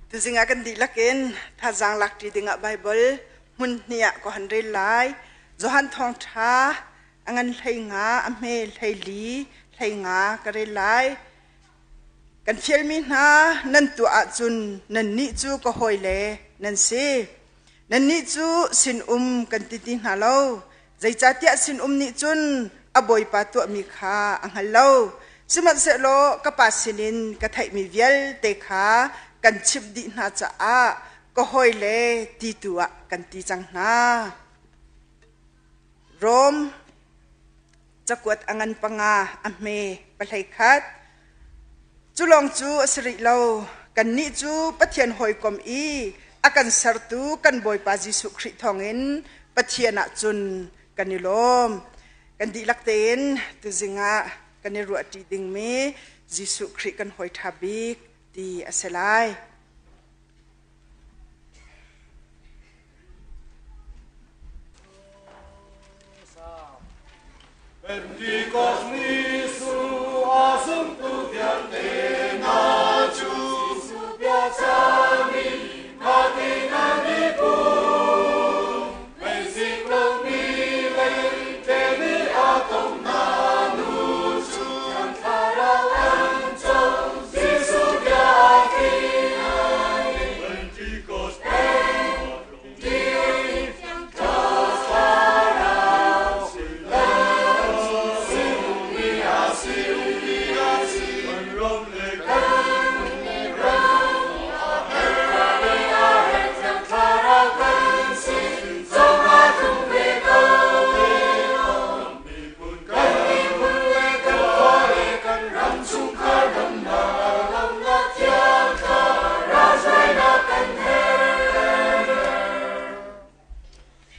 Tuzing ah kan dihlak in thazaang lakṭi dingah Baibal hmun hnih ah ka hon rel lai. Johan Thawngṭha a ngan 15 a hme 14 15 ka rel lai. Kan fialmi hna nan tuah ahcun nannih cu ka hawile nan si. Nannih cu sinum kan ti ti hna lo. Zeicahtiah sinum nih cun a bawipa tuahmi kha a hngal lo. Sihmanhsehlaw ka pa sinin ka theihmi vialte kha kan chimh dih hna caah ka hawile ti tu ah kan ti cang hna. Rom cakuat a ngan panga a hme 11. Cu lawng cu a si rih lo. Kannih cu Pathian hawikom i a kan sertu kan Bawipa Jesuh Khrih thawngin Pathian ah cun kan i lawm. Kan dihlak tein tuzing ah kan i ruahṭi dingmi Jesuh Khrih kan hawi ṭha bik ti a si lai. Pentecost ni su a zumtu vialte hna cu Jesuh biacami hna nan i pum. Meizik lomi leite nih a tong hna nu cu Thiang Thlarau an co Jesuh bia a tling. Pentecost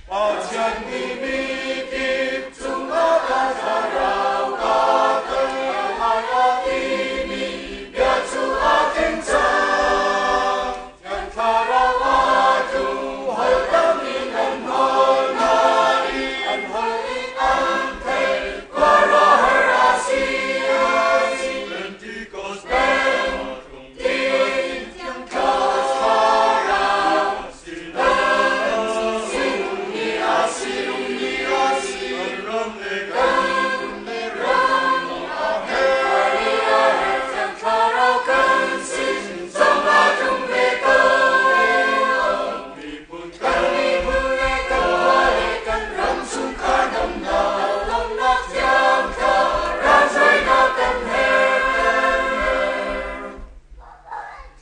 Pathian nih mikip cungah a thlarau kaa tel lai a timi bia cu a tling cang. Thiang Thlarau a tlung holh tam in an hol hna i an holh i an theih khuaruahhar a si. Pentecost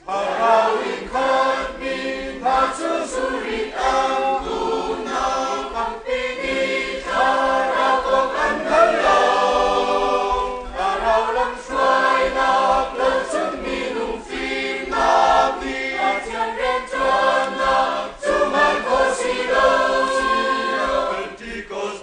Thlarau in khatmi hna cu zuri an duhnak tampi nih thlarau kong an hngal lo. Thlarau lamhruainak lo cun minung fimnak nih Pathian rianṭuannak cu hman khawh si lo. Pentecost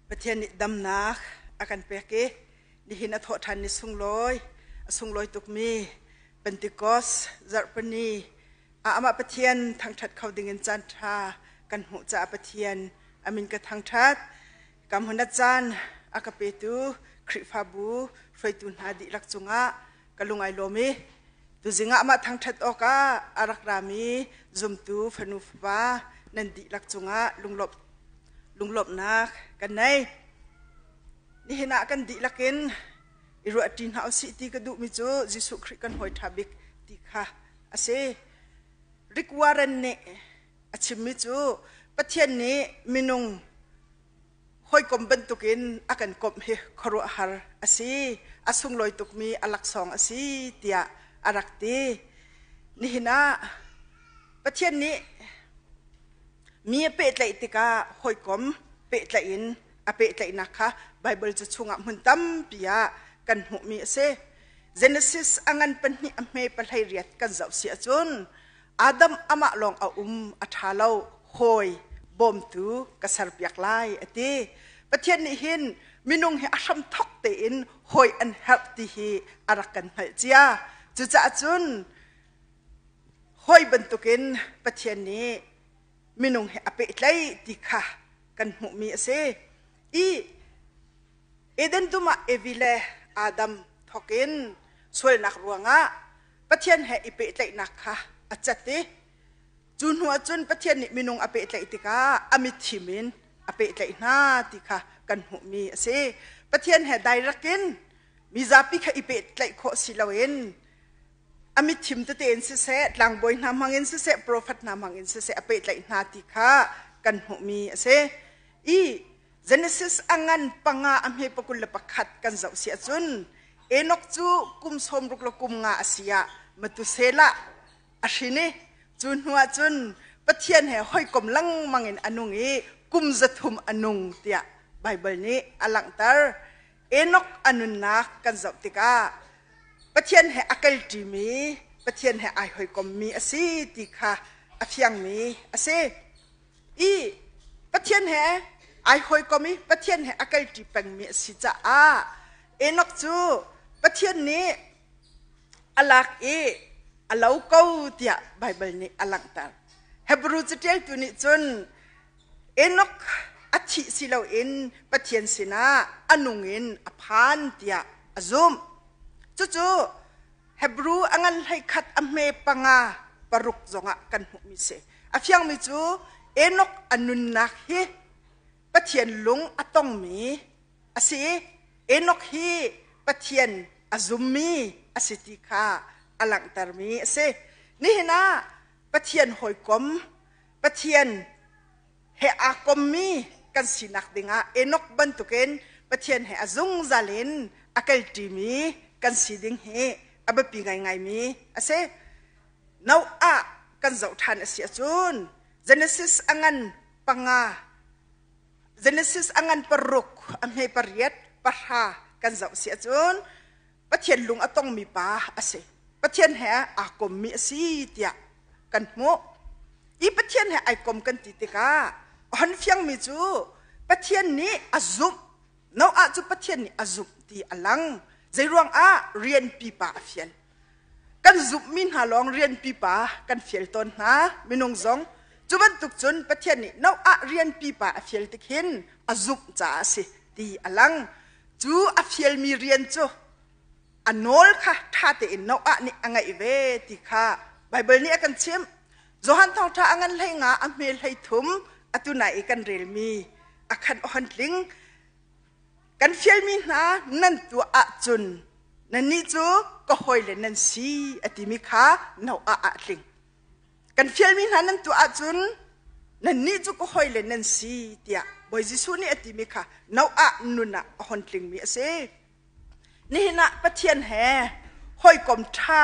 Pathian nih damnak a kan pek i nihin a thawh ṭhan ni sunglawi a sunglawi tukmi Pentecost zarhpini ah amah Pathian thangṭhat kho dingin caan ṭha kan hmuh caah Pathian a min ka thangṭhat. Ka hmun a caan a ka petu Khrihfabu hruaitu hna dihlak cungah ka lung ai lawm i tuzing ah amah thangṭhat awkah a rak rami zumtu fanu fapa nan dihlak cungah lunglawmhnak kan nei. Nihin ah kan dihlak in i ruahṭi hna usih ti ka duhmi cu Jesuh Khrih kan hawi ṭha bik ti kha a si. Rick Warren nih a chimmi cu Pathian nih minung hawikom bantukin a kan komh hi khuaruahhar a si, a sunglawi tukmi a laksawng a si tiah a rak ti. Nihin ah Pathian nih mi a pehtlaih tikah hawikom pehtlaih in a pehtlaihnak kha Baibal cu chungah hmun tampi ah kan hmuhmi a si. Genesis a ngan pahnih a hme pahlei riat kan zoh si ahcun Adam amah lawng a um a ṭha lo hawi bawmtu ka serpiak lai a ti. Pathian nih hin minung hi a hram thok tein hawi an herh ti hi a rak kan hngalh cia. Cucaah cun hawi bantukin Pathian nih minung he a pehtlaih ti kha kan hmuhmi a si. I Eden dum ah Evi le Adam thawkin sualnak ruangah Pathian he i pehtlaihnak kha a cat i cu hnu ah cun Pathian nih minung a pehtlaih tikah a mitthim in a pehtlaih hna ti kha kan hmuhmi a si. Pathian he direct in mizapi kha i pehtlaih khawh si loin a mitthim tete in siseh, tlangbawi hna hmang in siseh, profet hna hmang in siseh a pehtlaih hna ti kha kan hmuhmi a si. I Genesis a ngan panga a hme pakul le pakhat kan zoh si ahcun Enoch cu kum sawmruk le kum nga a si ah Methuselah a hrin i cu hnu ah cun Pathian he hawikom lengmang in a nung i kum 300 a nung tiah Baibal nih a langhter. Enoch a nunnak kan zoh tikah Pathian he a kalṭimi, Pathian he ai hawikommi a si ti kha a fiangmi a si. I Pathian he ai hawikom i Pathian he a kalṭi pengmi a si caah Enoch cu Pathian nih a lak i a lo ko tiah Baibal nih a langhter. Hebrew caṭialtu nih cun Enoch a thih si loin Pathian sinah a nung in a phan tiah a zumh. Cucu Hebrew a ngan hleikhat a hme panga paruk zongah kan hmuhmi si. A fiangmi cu Enoch a nunnak hi Pathian lung a tongmi a si i Enoch hi Pathian a zummi a si ti kha a langhtermi a si. Nihin ah Pathian hawikom Pathian he aa kommi kan sinak dingah Enoch bantukin Pathian he a zungzal in a kalṭimi kan si ding hi a biapi ngaingaimi a si. Noah kan zoh ṭhan a si ahcun Genesis a ngan panga Genesis a ngan paruk a hme pariat pahra kan zoh si ahcun Pathian lung a tongmi pa a si. Pathian he aa kommi a si tiah kan hmuh. I Pathian he ai kom kan ti tikah a hon fiangmi cu Pathian nih a zumh. Noah cu Pathian nih a zumh ti a lang. Zeiruang ah rian pipa a fial. Kan zumhmi hna lawng rian pipa kan fial tawn hna minung zong. Cu bantuk cun Pathian nih Noah rian pipa a fial tik hin a zumh caah a si ti a lang. Cu a fialmi rian cu a nawl kha ṭha tein Noah nih a ngaih ve ti kha Baibal nih a kan chimh. Johan Thawngṭha a ngan hlei nga a hme hlei thum atu nai i kan relmi a khan a hon tling. Kan fialmi hna nan tuah ahcun nannih cu ka hawile nan si a timi kha Noah ah a tling. Kan fialmi hna nan tuah ahcun nannih cu ka hawile nan si tiah Bawi Jesuh nih a timi kha Noah nun ah a hon tlingmi a si. Nihin ah Pathian he hawikom ṭha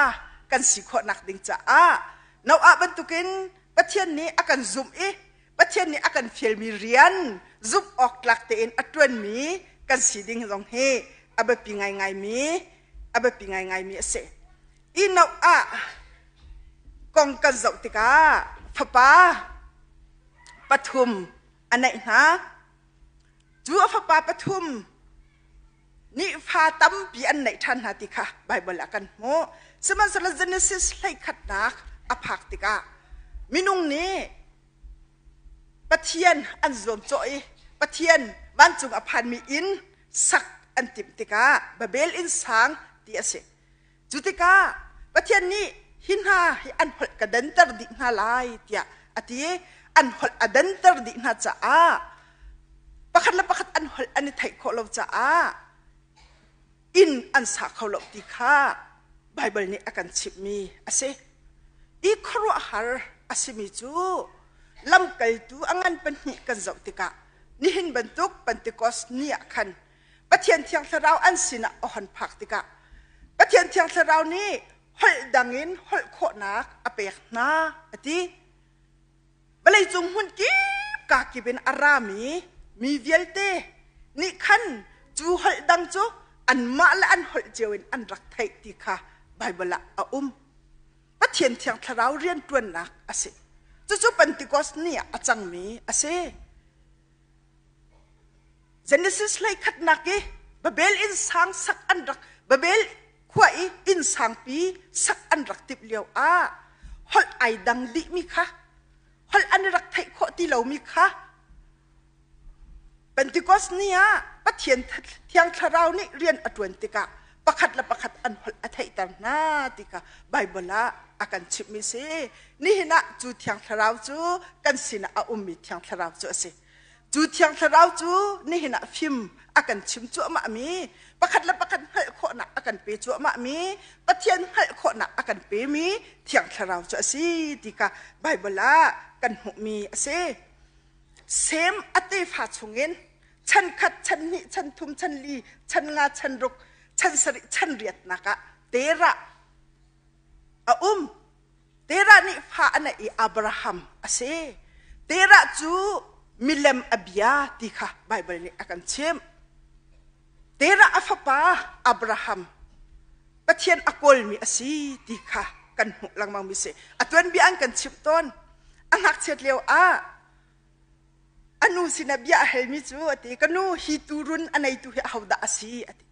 kan si khawhnak ding caah Noah bantukin Pathian nih a kan zumh i Pathian nih a kan fialmi rian zumh awk tlak tein a ṭuanmi kan si ding zong hi a biapi ngaingaimi a biapi ngaingaimi a si. I Noah kong kan zoh tikah fapa pathum a neih hna. Cu a fapa pathum nih fa tampi an neih ṭhan hna ti kha Baibal ah kan hmuh. Sihmanhsehlaw Genesis hleikhatnak a phak tikah minung nih Pathian an zuamcawh i Pathian vancung a phanmi inn sak an timh tikah Babel inn sang ti a si. Cu tikah Pathian nih hi hna hi an holh ka danter dih hna lai tiah a ti i an holh a danter dih hna caah pakhat le pakhat an holh an i theih khawh lo caah inn an sa kho lo ti kha Baibal nih a kan chimhmi a si. I khuaruahhar a simi cu lamkaltu a ngan pahnih kan zoh tikah nihin bantuk Pentecost ni ah khan Pathian Thiang Thlarau an sinah a hon phak tikah Pathian Thiang Thlarau nih holh dang in holh khawhnak a pek hna a ti. Vawleicung hmun kip ka kip in a rami mi vialte nih khan cu holh dang cu Anmah le an holh cio in an rak theih ti kha Baibal ah a um. Pathian Thiang Thlarau rianṭuannak a si. Cucu Pentecost ni ah a cangmi a si. Genesis hleikhatnak i Babel inn sang sak an rak Babel khua i inn sangpi sak an rak timh lio ah holh ai dang dihmi kha holh an i rak theih khawh ti lomi kha Pentecost ni ah Pathian Thiang Thlarau nih rian a ṭuan tikah pakhat le pakhat an holh a theihter hna ti kha Baibal ah a kan chimhmi si. Nihin ah cu Thiang Thlarau cu kan sinah a ummi Thiang Thlarau cu a si. Cu Thiang Thlarau cu nihin ah fim a kan chim cuahmahmi, pakhat le pakhat hngalh khawhnak a kan pe cuahmahmi, Pathian hngalh khawhnak a kan pemi Thiang Thlarau cu a si ti kha Baibal ah kan hmuhmi a si. Sem a tefa chungin chan khat, chan hnih, chan thum, chan li, chan nga, chan ruk, chan sarih, chan riatnak ah Terah a um. Terah nih fa a neih i Abraham a si. Terah cu milem a bia ti kha Baibal nih a kan chimh. Terah a fapa Abraham Pathian a kawlmi a si ti kha kan hmuh lengmangmi si. A tuanbia an kan chimh tawn. A ngakchiat lio ah a nu sinah bia a halmi cu a ti, ka nu hi turun a neitu hi ahodah a si a ti.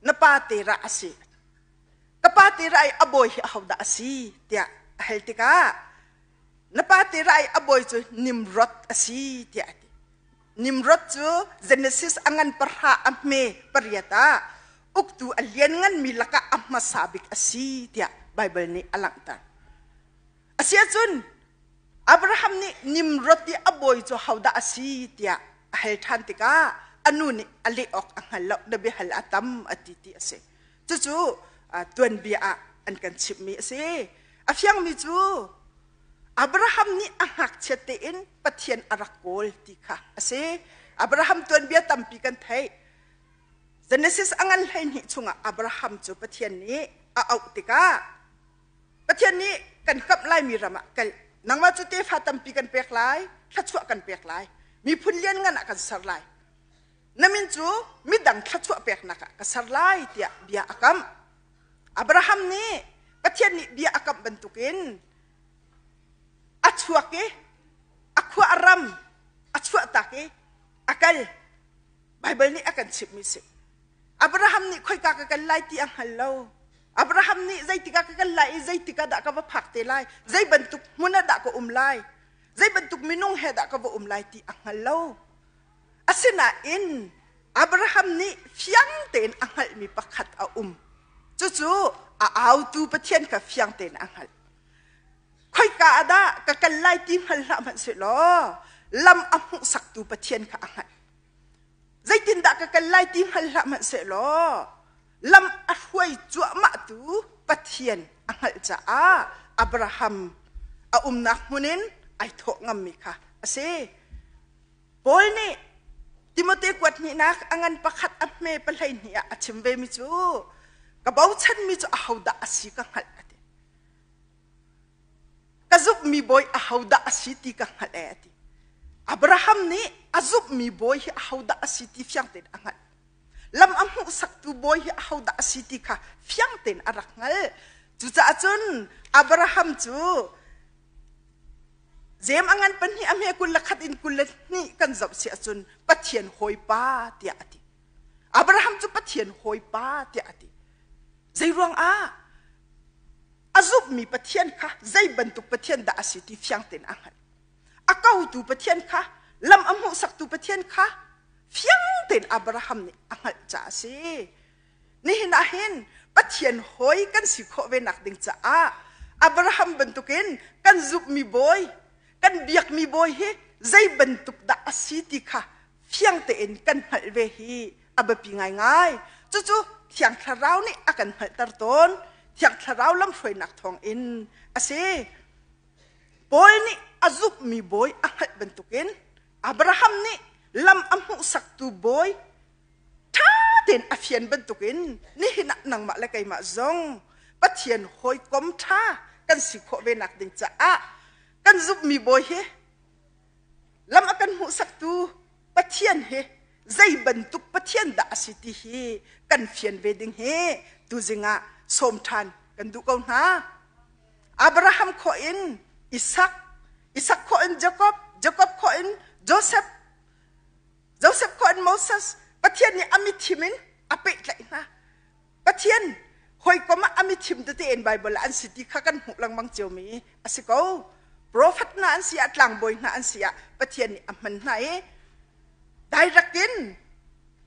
Na pa Terah a si. Ka pa Terah i a bawi hi ahodah a si tiah a hal tikah na pa Terah i a bawi cu Nimrod a si tiah a ti. Nimrod cu Genesis a ngan pahra a hme pariat ah uktu a liannganmi lakah a hmasa bik a si tiah Baibal nih a langhter. Asiahcun Abraham nih Nimrod i a bawi cu hodah a si tiah a hal ṭhan tikah a nu nih a leh awk a hngal lo, na biahal a tam a ti ti a si. Cucu tuanbia ah an kan chimhmi a si. A fiangmi cu Abraham nih a ngakchiat tein Pathian a rak kawl ti kha a si. Abraham tuanbia tampi kan theih. Genesis a ngan 12 chungah Abraham cu Pathian nih a auh tikah Pathian nih kan kamh laimi ram ah kal nangmah cu tefa tampi kan pek lai, thluachuah kan pek lai, miphun lianngan ah kan ser lai. Na min cu midang thluachuah peknak ah ka ser lai tiah bia a kamh. Abraham nih Pathian nih bia a kamh bantukin a chuak i a khua a ram a chuahtak i a kal. Baibal nih a kan chimhmi si. Abraham nih khoika ka kal lai ti a hngal lo. Abraham nih zeitikah ka kal lai i zeitikah dah ka va phak te lai, zei bantuk hmun ah dah ka um lai, zei bantuk minung he dah ka va um lai ti a hngal lo. Asinain Abraham nih fiang tein a hngalhmi pakhat a um. Cucu a autu Pathian kha fiang tein a hngalh. Khoika ah dah ka kal lai ti hngal hlah hmanh sehlaw lam a hmuhsaktu Pathian kha a hngalh. Zeitindah ka kal lai ti hngal hlah hmanh sehlaw lam a hruai cuahmahtu Pathian a hngalh caah Abraham a umnak hmun in ai thawh ngammi kha a si. Paul nih Timote kuat hnihnak a ngan pakhat a hme pahlei hnih ah a chim vemi cu ka bochanmi cu ahodah a si ka hngalh a ti. Ka zumhmi bawi ahodah a si ti ka hngalh ee a ti. Abraham nih a zumhmi bawi hi ahodah a si ti fiang tein a hngalh. Lam a hmuhsaktu bawi hi ahodah a si ti kha fiang tein a rak hngalh. Cucaah cun Abraham cu Jem a ngan pahnih a hme 21 in 22 kan zoh si ahcun Pathian hawipa tiah a ti. Abraham cu Pathian hawipa tiah a ti. Zeiruang ah a zumhmi Pathian kha zei bantuk Pathian dah a si ti fiang tein a hngalh. A kotu Pathian kha lam a hmuhsaktu Pathian kha fiang tein Abraham nih a hngalh caah a si. Nihin ah hin Pathian hawi kan si khawh ve nak ding caah Abraham bantukin kan zumhmi bawi, kan biakmi bawi hi zei bantuk dah a si ti kha fiang tein kan hngalh ve hi a biapi ngaingai. Cucu Thiang Thlarau nih a kan hngalhter tawn. Thiang Thlarau lamhruainak thawngin a si. Paul nih a zumhmi bawi a hngalh bantukin Abraham nih lam a hmuhsaktu bawi ṭha tein a fian bantukin nihin ah nangmah le keimah zong Pathian hawikom ṭha kan si khawh ve nak ding caah kan zumhmi bawi hi lam a kan hmuhsaktu Pathian hi. Zei bantuk Pathian dah a si ti hi kan fian ve ding hi tuzing ah sawm ṭhan kan duh ko hna. Abraham khawh in Isak, Isak khawh in Jakob, Jakob khawh in Joseph, Joseph khawh in Moses, Pathian nih a mithim in a pehtlaih hna. Pathian hawikom ah a mithim tete in Bible ah an si ti kha kan hmuh lengmang ciomi a si ko. Prophet hna an si ah, tlangbawi hna an si ah Pathian nih a hman hna i direct in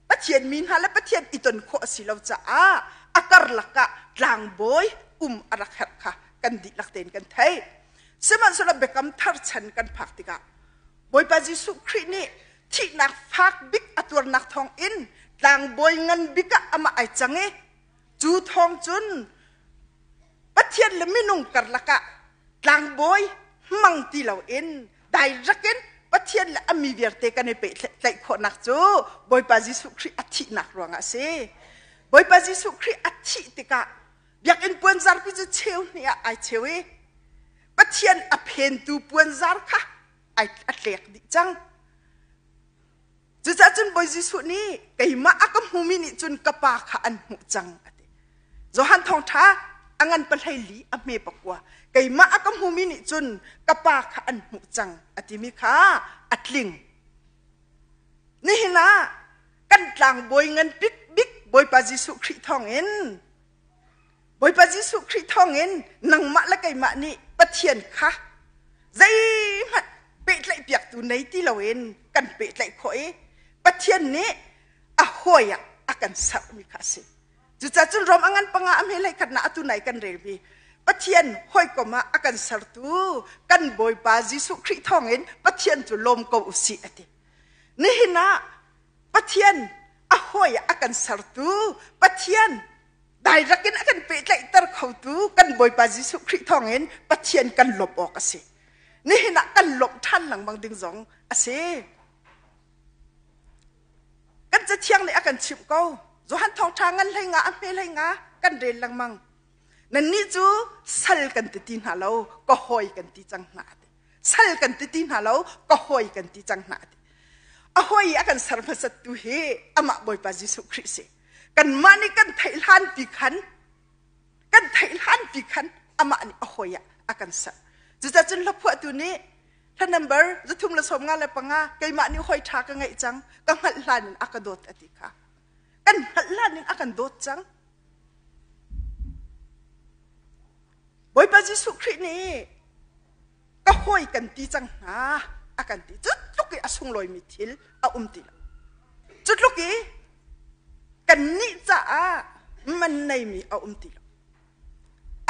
Pathian mi hna le Pathian i ton khawh a si lo caah a karlak ah tlangbawi um a rak herh kha kan dihlak tein kan theih. Sihmanhsehlaw biakam thar chan kan phak tikah Bawipa Jesuh Khrih nih thihnak fak bik a tuarnak thawng in tlangbawi ngan bik ah amah ai cang i cu thawng cun Pathian le minung karlak ah tlangbawi hmang ti loin direct in Pathian le a mi vialte kan i pehtlaih khawhnak cu Bawipa Jesuh Khrih a thihnak ruangah a si. Bawipa Jesuh Khrih a thih tikah biakinn puanzarpi cu cheu hnih ah ai cheu i Pathian a phentu puanzar kha ai a tlek dih cang. Cucaah cun Bawi Jesuh nih keimah a ka hmumi nih cun ka pa kha an hmuh cang a ti. Johan thawngṭha a ngan pahlei li a hme pakua keimah a ka hmumi nih cun ka pa kha an hmuh cang a timi kha a tling. Nihin ah kan tlangbawi ngan bik bik Bawipa Jesuh Khrih thawngin Bawipa Jesuh Khrih thawngin nangmah le keimah nih Pathian kha zeihmanh pehtlaih piaktu nei ti loin kan pehtlaih khawh i Pathian nih a hawi ah a kan sermi kha a si. Cucaah cun Rom a ngan panga a hme hlei khat na atu nai kan relmi Pathian hawikom ah a kan sertu kan Bawipa Jesuh Khrih thawngin Pathian cu lawm ko u sih a ti. Nihin ah Pathian a hawi ah a kan sertu Pathian dairek in a kan pehtlaihter khotu kan Bawipa Jesuh Khrih thawngin Pathian kan lawmh awk a si. Nihin ah kan lawmh ṭhan lengmang ding zong a si. Kan cathiang nih a kan chimh ko. Johan thawngṭha ngan hlei nga a hme hlei nga kan rel lengmang. Nannih cu sal kan ti ti hna lo, ka hawi kan ti cang hna. Sal kan ti ti hna lo, ka hawi kan ti cang hna. A hawi a kan ser hmasattu hi amah Bawipa Jesuh Khrih si. Kanmah nih kan theih hlan pi khan kan theih hlan pi khan amah nih a hawi ah a kan ser. Cucaah cun hlaphuahtu nih hla number 355 keimah nih hawi ṭha ka ngeih cang ka hngalh hlan in a ka dawt a ti kha. Kan hngalh hlan in a kan dawt cang. Bawipa Jesuh Khrih nih ka hawi kan ti cang hna a kan ti. Cu tluk i a sunglawimi thil a um ti lo. Cu tluk i kannih caah man neimi a um ti lo.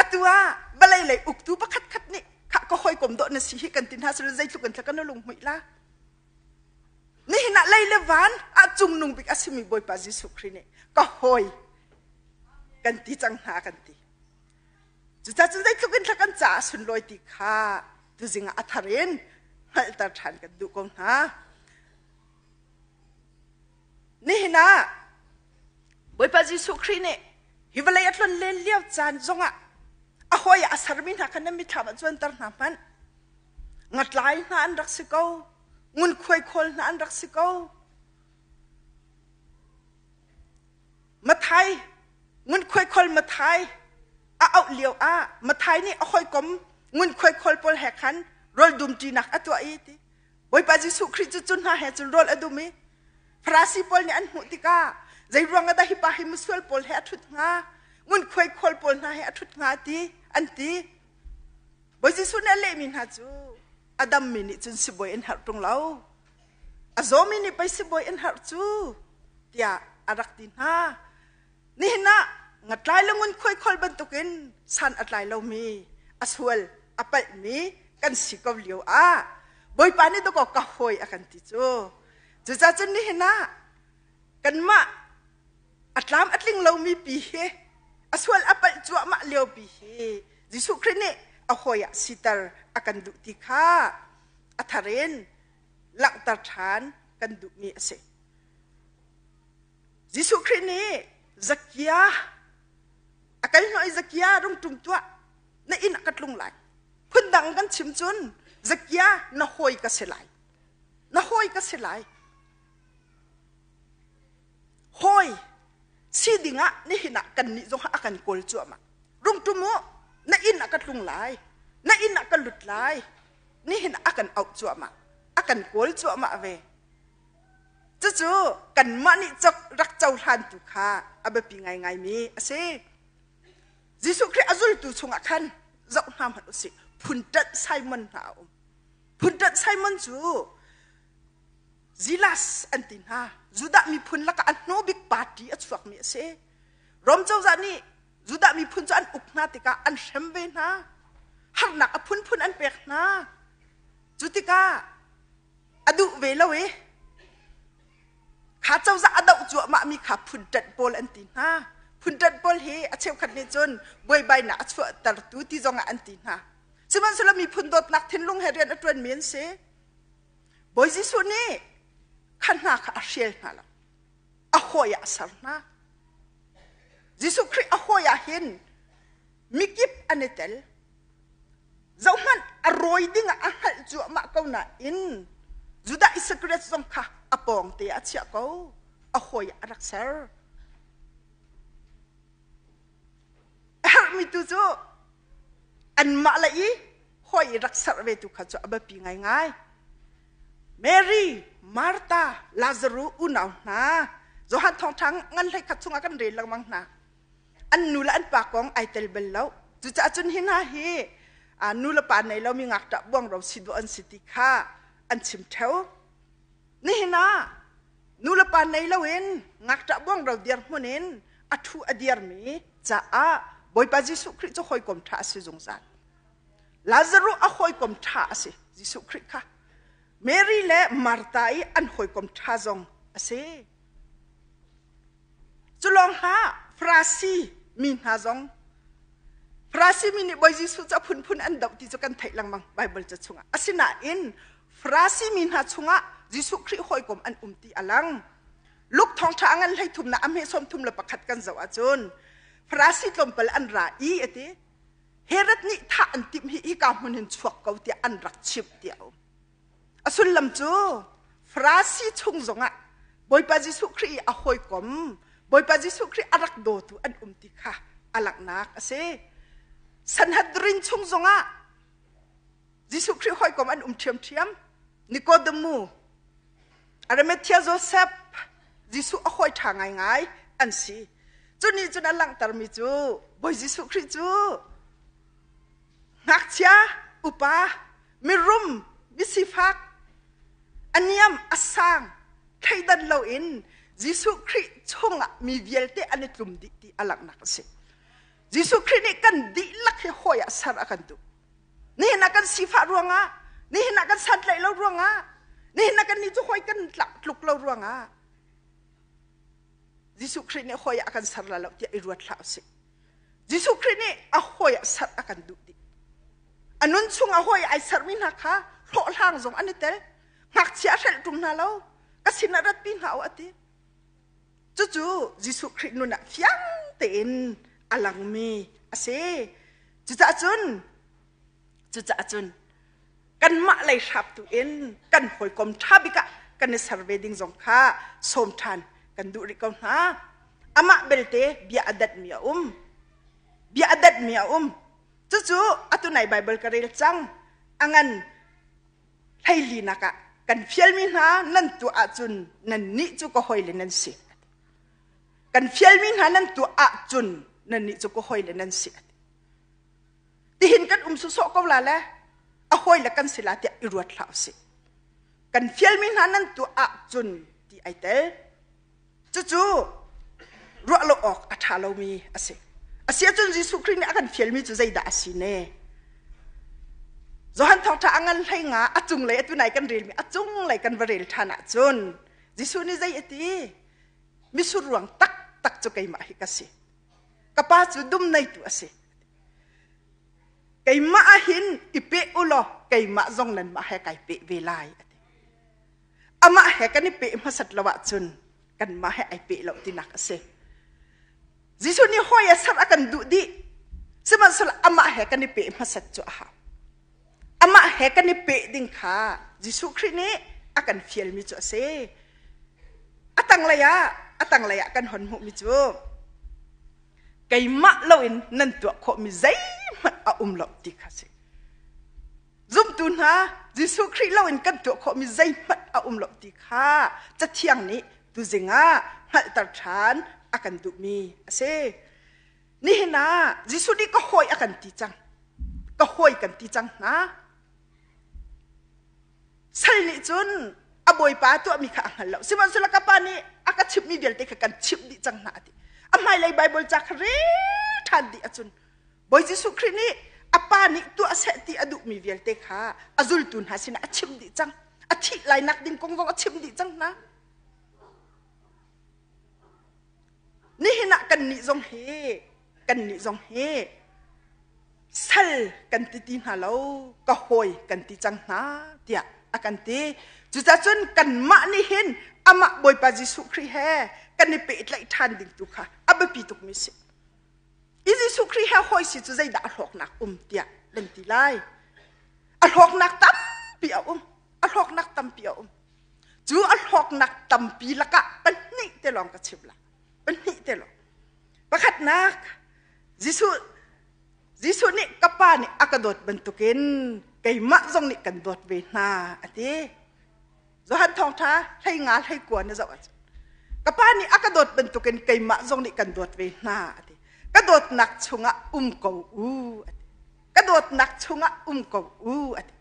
Atu ah vawlei lei uktu pakhat khat nih khah ka hawikom dawh na si hi kan ti hna sila zeitluk in thla kan lung hmuih la. Nihin ah lei le van ah cungnung bik a simi Bawipa Jesuh Khrih nih ka hawi kan ti cang hna kan ti. Cucaah cun zeitluk in thla kan caah sunlawi ti kha tuzing ah a thar in hngalhter ṭhan kan duh ko hna. Nihin ah Bawipa Jesuh Khrih nih hi vawlei a tlon len lio caan zongah a hawi ah a sermi hna kha nan mitthlam ah cuanter hna hmanh. Ngatlai hna an rak si ko, ngunkhuai khawl hna an rak si ko. Mathai ngunkhuai khawl Mathai a auh lio ah Mathai nih a hawikom ngunkhuai khawl pawl he khan rawl dumṭinak a tuah i ti Bawipa Jesuh Khrih cu cu hna he cun rawl a dum i Farasi pawl nih an hmuh tikah zei ruang ah dah hi pa hi misual pawl he a ṭhut hnga ngunkhuai khawl pawl hna he a ṭhut hnga ti an ti Bawi Jesuh nih a lehmi hna cu a dammi nih cun sibawi an herh ṭung lo a zawmi nih pei sibawi an herh cu tiah a rak ti hna. Nihin ah ngatlai le ngunkhuai khawl bantukin san a tlai lomi, a sual a palhmi kan si ko lio ah Bawipa nih dakaw ka hawi a kan ti cu. Cucaah cun nihin ah kanmah a tlam a tling lomi pi hi a sual a palh cuahmah lio pi hi Jesuh Khrih nih a hawi ah siter a kan duh ti kha a thar in langhter ṭhan kan duhmi a si. Jesuh Khrih nih Zakia a kal hnawh i Zakia rung ṭum tuah na inn ah ka tlung lai. Phundang kan chim cun Zakia na hawi ka si lai. Na hawi ka si lai. Hawi si dingah nihin ah kannih zong a kan kawl cuahmah. Rung ṭum u, na inn ah ka tlung lai, na inn ah ka lut lai. Nihin ah a kan auh cuahmah, a kan kawl cuahmah ve. Cucu kanmah nih rak cohlantu kha a biapi ngaingaimi a si. Jesuh Khrih a zultu chungah khan zoh hna hmanh usih. Phunṭanh Simon hna a um. Phunṭanh Simon cu Zilas an ti hna. Judah miphun lakah a hnu bik party a chuakmi a si. Rom cozah nih Judah miphun cu an uk hna tikah an hrem ve hna. Harnak a phunphun an pek hna. Cu tikah a duh ve lo i kha cozah a doh cuahmahmi kha phunṭanh pawl an ti hna. Phunṭanh pawl hi a cheukhat nih cun buaibainak a chuahtertu ti zongah an ti hna. Sihmanhsehlaw miphun dawtnak thinlung he rian a ṭuanmi an si. Bawi Jesuh nih kha hna kha a hrial hna lo. A hawi ah a ser hna. Jesuh Khrih a hawi ah hin mikip an i tel. Zohhmanh a rawi ding ah a hngalh cuahmah ko nain Judah Iscariot zong kha a pawng te ah a chiah ko. A hawi ah a rak ser. A herhmi tu cu anmah le i hawi i rak serh ve tu kha cu a biapi ngaingai. Mary, Martha, Lazarus unau hna Johan thawngṭha ngan hlei khat chungah kan rel lengmang hna. An nu le an pa kong ai tel bal lo. Cucaah cun hi hna hi nu le pa nei lomi ngakṭah buangro si dawh an si ti kha an chim ṭheo. Nihin ah nu le pa nei loin ngakṭah buangro dirhmun in a ṭhu a dirmi caah Bawipa Jesuh Khrih cu hawikom ṭha a si zungzal. Lazarus a hawikom ṭha a si Jesuh Khrih kha. Mary le Martha i an hawikom ṭha zong a si. Cu lawng hlah Farasi mi hna zong Farasi mi nih Bawi Jesuh cu a phunphun an doh ti cu kan theih lengmang Baibal ca chungah. Asinain Farasi mi hna chungah Jesuh Khrih hawikom an um ti a lang. Luke thawngṭha a ngan hlei thumnak a hme sawm thum le pakhat kan zoh ahcun Farasi tlawmpal an ra i a ti. Herod nih thah an timh hi hika hmun hin chuak ko tiah an rak chimh tiah a um. A sullam cu Farasi chung zongah Bawipa Jesuh Khrih i a hawikom, Bawipa Jesuh Khrih a rak dawtu an um ti kha a langhnak a si. Sanhedrin chung zongah Jesuh Khrih hawikom an um ṭhiamṭhiam. Nikodemu, Arimathea Joseph, Jesuh a hawi ṭha ngaingai an si. Cu nih cun a langhtermi cu Bawi Jesuh Khrih cu ngakchia, upa, mirum, misifak, a niam, a sang, thleidan loin Jesuh Khrih chungah mi vialte an i tlum dih ti a langhnak a si. Jesuh Khrih nih kan dihlak hi hawi ah ser a kan duh. Nihin ah kan sifah ruangah, nihin ah kan santlaih lo ruangah, nihin ah kan nih cu hawi kan tluk lo ruangah Jesuh Khrih nih hawi ah a kan ser la lo tiah i ruat hlah usih. Jesuh Khrih nih a hawi ah ser a kan duh dih. A nun chung a hawi ai sermi hna kha hlawhhlang zong an i tel. Ngakchia a hrelh ṭung hna lo. Ka sin ah ratpi hna u a ti. Cucu Jesuh Khrih nun ah fiang tein a langmi a si. Cucaah cun cucaah cun kanmah lei hrap tu in kan hawikom ṭha bik ah kan i ser ve ding zong kha sawm ṭhan kan duh rih ko hna. Amah belte bia a datmi a um. Bia a datmi a um. Cucu atu nai Baibal ka rel cang. A ngan hleilinak ah kan fialmi hna nan tuah ahcun nannih cu ka hawile nan si. Kan fialmi hna nan tuah ahcun nannih cu ka hawile nan si. Tihin kan um sawsawh ko la le a hawile kan si la tiah i ruat hlah usih. Kan fialmi hna nan tuah ahcun ti ai tel. Cucu ruah lo awk a ṭha lomi a si. A si ahcun Jesuh Khrih nih a kan fialmi cu zeidah a si ne? Johan thawngṭha a ngan hlei nga a cunglei atu nai kan relmi a cunglei kan va rel ṭhan ahcun Jesuh nih zei a ti? Misur ruang taktak cu keimah hi ka si. Ka pa cu dum neitu a si. Keimah ah hin i peh u law keimah zong nanmah he kai peh ve lai a ti. Amah he kan i peh hmasat lo ahcun kanmah he ai peh lo tinak a si. Jesuh nih hawi a ser a kan duh dih. Sihmanhsehlaw amah he kan i peh hmasat cu a hau. Amah he kan i peh ding kha Jesuh Khrih nih a kan fialmi cu a si. A tanglei ah. a tanglei ah kan hon hmuhmi cu keimah loin nan tuah khawhmi zeihmanh a um lo ti kha si. Zumtu hna Jesuh Khrih loin kan tuah khawhmi zeihmanh a um lo ti kha Cathiang nih tuzing ah hngalhter ṭhan a kan duhmi a si. Nihin ah Jesuh nih ka hawi a kan ti cang. Ka hawi kan ti cang hna. Sal nih cun a bawipa tuahmi kha a hngal lo. Sihmanhsehlaw ka pa nih a ka chimhmi vialte kha kan chimh dih cang hna a ti. A hmailei Baibal ca kha rel ṭhan dih ahcun Bawi Jesuh Khrih nih a pa nih tuah seh ti a duhmi vialte kha a zultu hna sinah a chimh dih cang. A thih lainak ding kong zong a chimh dih cang hna. Nihin ah kannih zong hi kannih zong hi sal kan ti ti hna lo ka hawi kan ti cang hna tiah a kan ti. Cucacun kanmah nih hin amah Bawipa Jesuh Khrih he kan i pehtlaih ṭhan ding tu kha a biapi tukmi si. I Jesuh Khrih he hawi si cu zeidah a hlawknak um tiah nan ti lai. A hlawknak tampi a um. A hlawknak tampi a um. Cu a hlawknak tampi lakah pahnih te lawng ka chim lai. Pahnih te lawng. Pakhatnak, Jesuh Jesuh nih ka pa nih a ka dawt bantukin keimah zong nih kan dawt ve hna a ti. Johan thawngṭha hlei nga hlei kua na zoh ahcun ka pa nih a ka dawt bantukin keimah zong nih kan dawt ve hna a ti. Ka dawtnak chungah um ko u a ti. Ka dawtnak chungah um ko u a ti.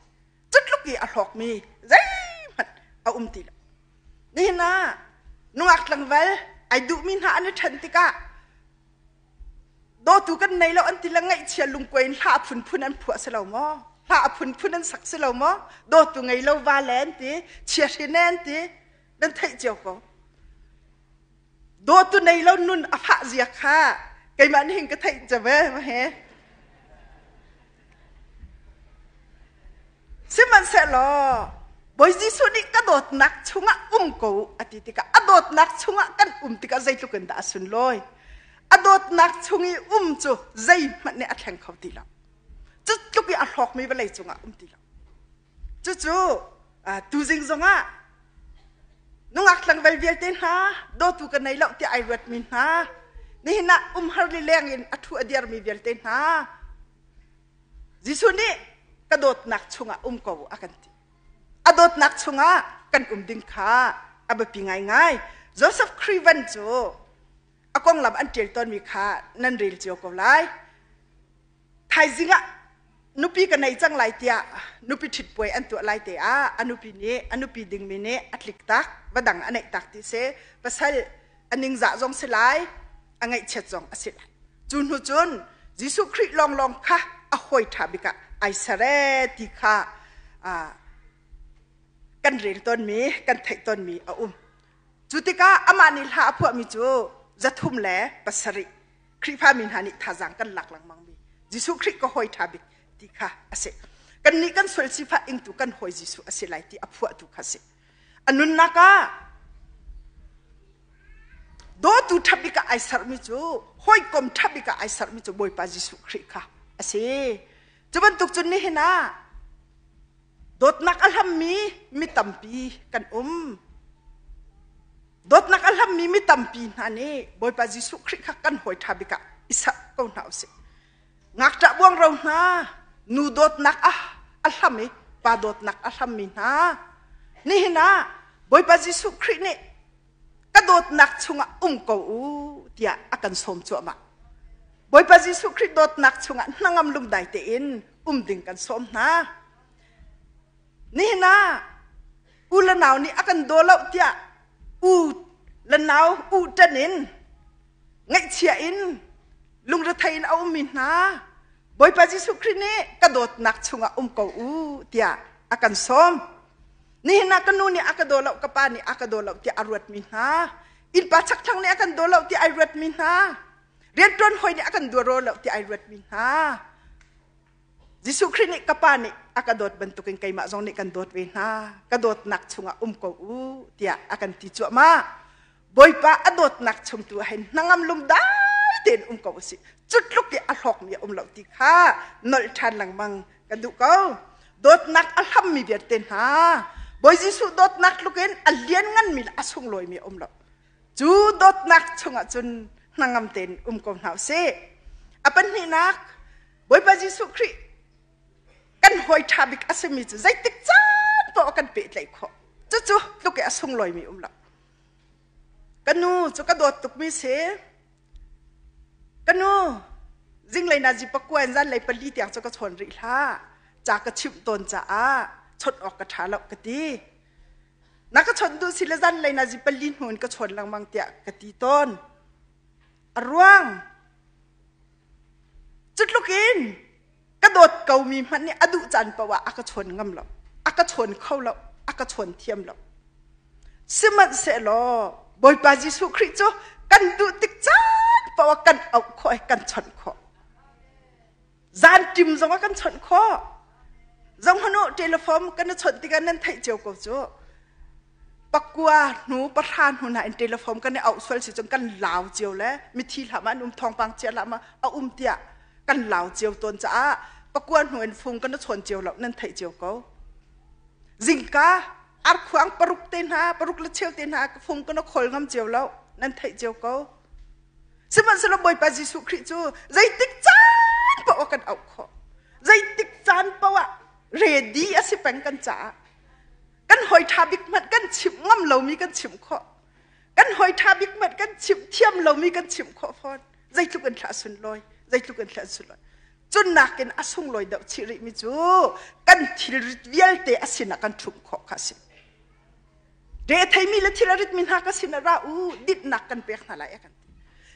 Cutluk i a hlawkmi zeihmanh a um ti lo. Nihin ah nungak tlangval ai duhmi hna an i ṭhen tikah dawtu kan nei lo an ti le ngaihchia lungkuai in hla a phunphun an phuah si lo maw? Hla a phunphun an sak si lo maw? Dawtu ngei lo va le an ti, chiahrin an ti, nan theih cio ko. Dawtu nei lo nun a fah zia kha keimah nih hin ka theih cave ma he. Sihmanhsehlaw Bawi Jesuh nih ka dawtnak chungah um ko a ti tikah a dawtnak chungah kan um tikah zeitluk in dah a sunlawi. A dawtnak chung i um cu zeihmanh nih a thleng kho ti lo. Cu tluk i a hlawkmi vawlei cungah um ti lo. Cucu tuzing zongah nungak tlangval vialte hna dawtu ka nei lo tiah ai ruatmi hna nihin ah umhar lileng in a thu a diarmi vialte hna Jesuh nih ka dawtnak chungah um ko a kan ti. A dawtnak chungah kan um ding kha a biapi ngaingai. Joseph Craven cu a konglam an ṭial tawnmi kha nan rel cio ko lai. Thaizing ah nupi ka nei cang lai tiah nupi ṭhit puai an tuah lai te ah a nupi nih a nupi dingmi nih a tlik tak va dang a neih tak ti si pasal a ningzah zong si lai a ngaihchiat zong a si lai cu hnu cun Jesuh Khrih lawnglawng kha a hawi ṭha bik ah ai ser ee ti kha kan rel tawnmi kan theih tawnmi a um cu tikah amah nih hla a phuahmi cu 307 Khrihfami hna nih thazaang kan lak lengmangmi Jesuh Khrih ka hawi ṭha bik ti kha a si. Kannih kan sual sifah ingtu kan hawi Jesuh a si lai ti a phuahtu kha a si. A nunnak ah dawtu ṭha bik ah ai sermi cu hawikom ṭha bik ah ai sermi cu Bawipa Jesuh Khrih kha a si. Cu bantuk cun nihin ah dawtnak a hlammi mi tampi kan um. Dawtnak a hlammi mi tampi hna nih Bawipa Jesuh Khrih kha kan hawi ṭha bik ah i serh ko hna usih. Ngakṭah buangro hna, nu dawtnak a, a hlam i pa dawtnak a hlammi hna, nihin ah Bawipa Jesuh Khrih nih ka dawtnak chungah um ko u tiah a kan sawm cuahmah. Bawipa Jesuh Khrih dawtnak chungah hnangam lungdai tein um ding kan sawm hna. Nihin ah u le nau nih a kan daw lo tiah u le nau u ṭan in ngaihchia in lungrethei in a ummi hna Bawipa Jesuh Khrih nih ka dawtnak chungah um ko u tiah a kan sawm. Nihin ah ka nu nih a ka daw lo ka pa nih a ka daw lo tiah a ruatmi hna innpa chakthlang nih a kan daw lo tiah ai ruatmi hna rianṭuan hawi nih a kan daw lo tiah ai ruatmi hna Jesuh Khrih nih ka Pa nih a ka dawt bantukin keimah zong nih kan dawt ve hna. Ka dawtnak chungah um ko u tiah a kan ti cuahmah. Bawipa a dawtnak chung tu ah hin hnangam lungdai tein um ko usih. Cu tluk i a hlawkmi a um lo ti kha nolh ṭhan lengmang kan duh ko. Dawtnak a hlammi vialte hna Bawi Jesuh dawtnak tluk in a liannganmi le a sunglawimi a um lo. Cu dawtnak chungah cun hnangam tein um ko hna usih. A pahnihnak, Bawipa Jesuh Khrih kan hawi ṭha bik a simi cu zeitik caan paoh a kan pehtlaih khawh. Cucu tluk i a sunglawimi um lo. Ka nu cu ka dawt tukmi si. Ka nu, zinglei nazi pakua in zanlei pali tiang cu ka chawn rih hlah. Ca ka chimh tawn caah chawnh awk ka ṭha lo ka ti. Na ka chawnh duh si le zanlei nazi pali hnu in ka chawn lengmang tiah ka ti tawn. A ruang cu tluk in ka dawt komi hmanh nih a duh caan paoh ah a ka chawn ngam lo, a ka chawn kho lo, a ka chawn thiam lo. Sihmanhsehlaw Bawipa Jesuh Khrih cu kan duh tik caan paoh ah kan auh khawh i kan chawnh khawh. Zanṭim zong ah kan chawnh khawh. Zohhmanh u, telephone kan i chawnh tikah nan theih cio ko cu. Pakua hnu pahra hnu hna in telephone kan i auh sual si cun kan lau cio le mithi hlah ma an um thawngpang chia hlah ma a um tiah kan lau cio tawn caah pakua hnu in fung kan i chawn cio lo nan theih cio ko. Zingka arkhuang paruk te hna paruk le cheu te hna fung kan i khawl ngam cio lo nan theih cio ko. Sihmanhsehlaw Bawipa Jesuh Khrih cu zeitik caan paoh ah kan auh khawh. Zeitik caan paoh ah ready a si peng kan caah. Kan hawi ṭha bik hmanh kan chimh ngam lomi kan chimh khawh. Kan hawi ṭha bik hmanh kan chimh thiam lomi kan chimh khawh fawn. Zeitluk in thlah sunlawi, zeitluk in thlah sunlawi. Cun nakin a sunglawi deuh chih rihmi cu kan thilrit vialte a sinah kan ṭhumh khawh kha a si. Re a theimi le thil a ritmi hna ka sinah ra u, dinhnak kan pek hna lai a kan ti.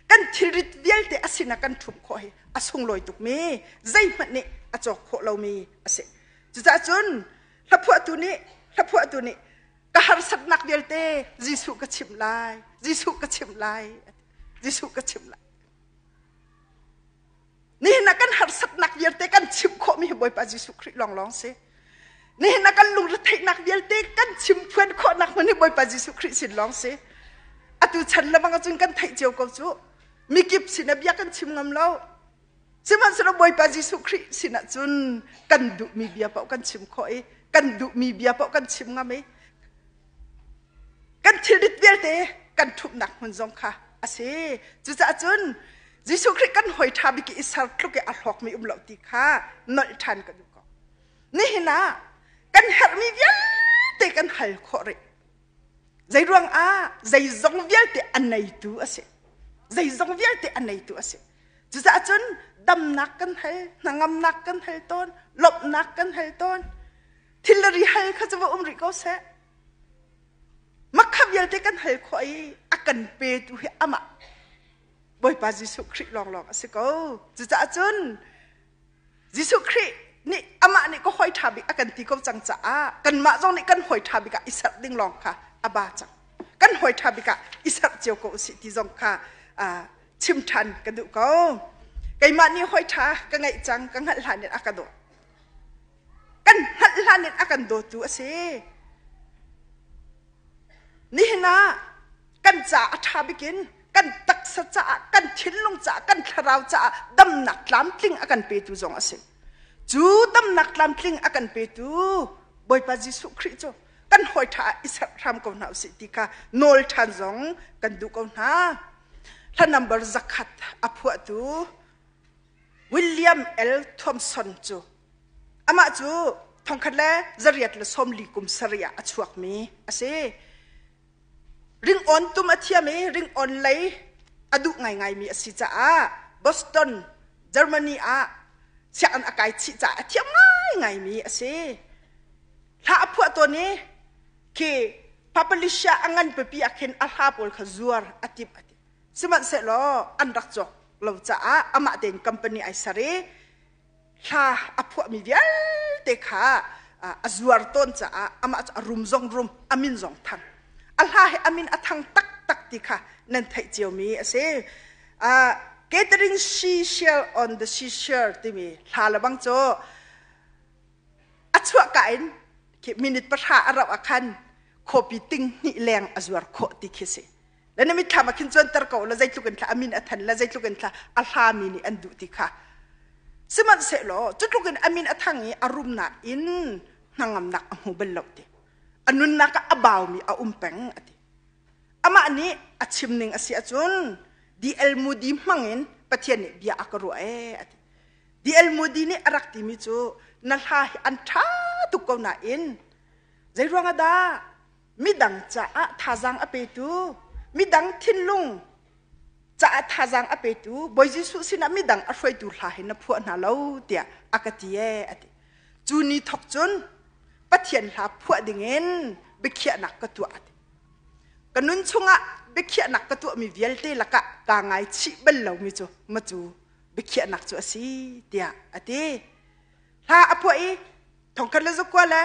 Kan thilrit vialte a sinah kan ṭhumh khawh hi a sunglawi tukmi, zeihmanh nih a cawk khawh lomi a si. Cucaah cun hlaphuahtu nih hlaphuahtu nih ka harsatnak vialte Jesuh ka chimh lai, Jesuh ka chimh lai, Jesuh ka chimh lai. Nihin ah kan harsatnak vialte kan chimh khawhmi hi Bawipa Jesuh Khrih lawnglawng si. Nihin ah kan lungretheihnak vialte kan chim phuan khawhnak hmun hi Bawipa Jesuh Khrih sin lawng si. Atu chan lamang ahcun kan theih cio ko cu. Mikip sin ah bia kan chim ngam lo. Sihmanhsehlaw Bawipa Jesuh Khrih sin ah cun kan duhmi bia paoh kan chim khawh i kan duhmi bia paoh kan chim ngam i kan thilrit vialte kan ṭhumhnak hmun zong kha a si. Cucaah cun Jesuh Khrih kan hawi ṭha bik i ser tluk i a hlawkmi um lo ti kha nolh ṭhan ka duh ko. Nihin ah kan herhmi vialte kan hal khawh rih. Zeiruang ah zeizong vialte a neitu a si. Zeizong vialte a neitu a si. Cucaah cun damnak kan hal, hnangamnak kan hal tawn, lawmhnak kan hal tawn. Thil le ri hal kha cu va um rih ko seh. Makha vialte kan hal khawh i a kan petu hi amah Bawipa Jesuh Khrih lawnglawng a si ko. Cucaah cun Jesuh Khrih nih amah nih ka hawi ṭha bik a kan ti ko cang caah kanmah zong nih kan hawi ṭha bik ah i serh ding lawng kha a ba cang. Kan hawi ṭha bik ah i serh cio ko usih ti zong kha chim ṭhan ka duh ko. Keimah nih hawi ṭha ka ngeih cang, ka hngalh hlan in a ka dawt. Kan hngalh hlan in a kan dawtu a si. Nihin ah kan ca a ṭha bik in kan taksa caah, kan thinlung caah, kan thlarau caah damnak tlamtling a kan petu zong a si. Cu damnak tlamtling a kan petu Bawipa Jesuh Khrih cu kan hawi ṭha ah i serh hram ko hna usih ti kha nawl ṭhan zong kan duh ko hna. Hla number 100 a phuahtu William L. Thompson cu amah cu 1940 kum sarih ah a chuakmi a si. Ringawn tum a thiam i ringawn lei a duh ngaingaimi a si caah Boston, Germany ah sianginn a kai chih caah a thiam ngaingaimi a si. Hla a phuah tawn i khi Papalicia a ngan pipi ah khin a hla pawl kha zuar a timh a ti. Sihmanhsehlaw an rak cawk lo caah amah tein company ai ser i hla a phuahmi vialte kha a zuar tawn caah amah cu a rum zong rum a min zong thang a hla hi a min a thang taktak ti kha nan theih ciomi a si. Gathering Seashell on the Seashore timi hla le bang cu a chuah ka in minute pahra a rauh ah khan khawpi ting hnih leng a zuar khawh ti khi si. Le na mitthlam ah khin cuanter ko la zeitluk in thla a min a than la zeitluk in thla a hlami nih an duh ti kha. Sihmanhsehlaw cutluk in a min a thang i a rumnak in hnangamnak a hmu bal lo ti. A nunnak ah a baumi a um peng a ti. Amah nih a chim ning a si ahcun D.L. Moody hmang in Pathian nih bia a ka ruah ee a ti. D.L. Moody nih a rak timi cu na hla hi an ṭha tuk ko nain zeiruang ah dah midang caah thazaang a petu midang thinlung caah thazaang a petu Bawi Jesuh sinah midang a hruaitu hla hi na phuah hna lo tiah a ka ti ee a ti. Cu ni thawk cun Pathian hla phuah dingin biakhiahnak ka tuah a ti. Ka nun chungah biakhiahnak ka tuahmi vialte lakah kaa ngaichih bal lomi cu macu biakhiahnak cu a si tiah a ti. Hla a phuah i thongkhat le zakua le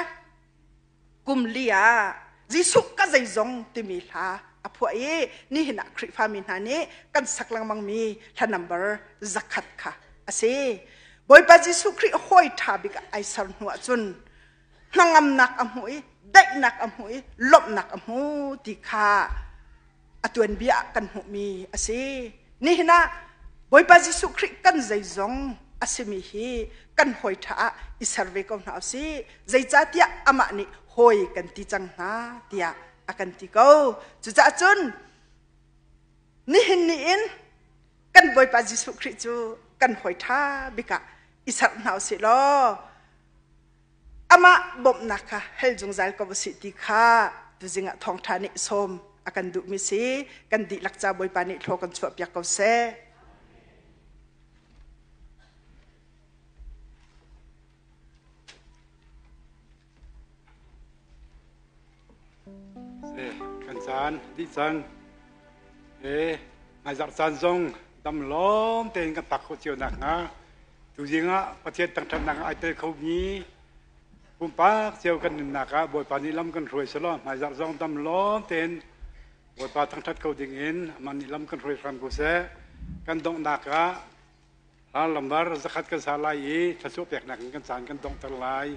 kum li ah Jesuh ka zeizong timi hla a phuah i nihin ah Khrihfami hna nih kan sak lengmangmi hla number zakhat kha a si. Bawipa Jesuh Khrih hawi ṭha bik ah ai ser hnu ahcun hnangamnak a hmu i daihnak a hmu i lawmhnak a hmu ti kha a tuanbia ah kan hmuhmi a si. Nihin ah Bawipa Jesuh Khrih kan zeizong a simi hi kan hawi ṭha ah i ser ve ko hna usih. Zeicahtiah amah nih hawi kan ti cang hna tiah a kan ti ko. Cucaah cun nihin ni in kan Bawipa Jesuh Khrih cu kan hawi ṭha bik ah i ser hna usih law amah bawmhnak kha hal zungzal ko usih ti kha tuzing ah thawngṭha nih sawm a kan duhmi si kan dihlak ca Bawipa nih thlaw kan chuahpiak ko seh. Kan caan dih cang. E hmaizarh caan zong dam lawm tein kan pak khawh cio nakhnga tuzing ah Pathian thangṭhatnak ah ai tel khomi pumpak cio kan nunnak ah Bawipa nih lam kan hruai selaw hmaizarh zong dam lawm tein Bawipa thangṭhat ko dingin amah nih lam kan hruai hram ko seh. Kan donghnak ah hla lambar zakhat kan sa lai i thluachuah peknak in kan caan kan donghter lai.